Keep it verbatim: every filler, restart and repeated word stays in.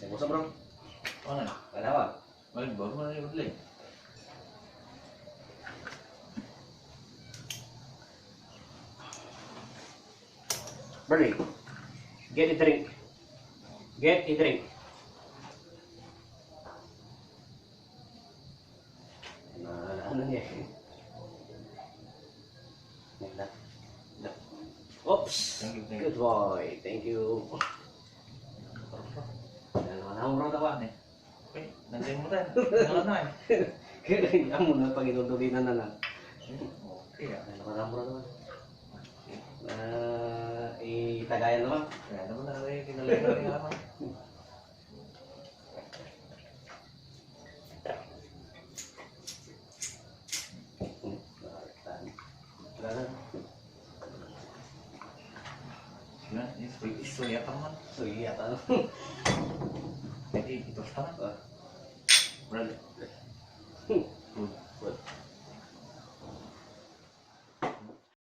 What's up, bro? Ano? Wala ba? Maligbor mo na yung udling. Bernie, get a drink. Get a drink. Na, ano niya? Yan na. Oops. Thank you, thank you. Good boy. Thank you. Ano naman ang mura tawa? Eh, nandiyan mo tayo. Ano na eh? Kaya amo na pag inundulinan na lang. Okay ah. Ano naman ang mura tawa? Ah, itagayan naman. Kaya naman na rin, kinalayan na rin naman. Wala na. Yan, yung sweet is suyatan man. Suyatan. Pwede, ito sa tanan. Ah. Wala na.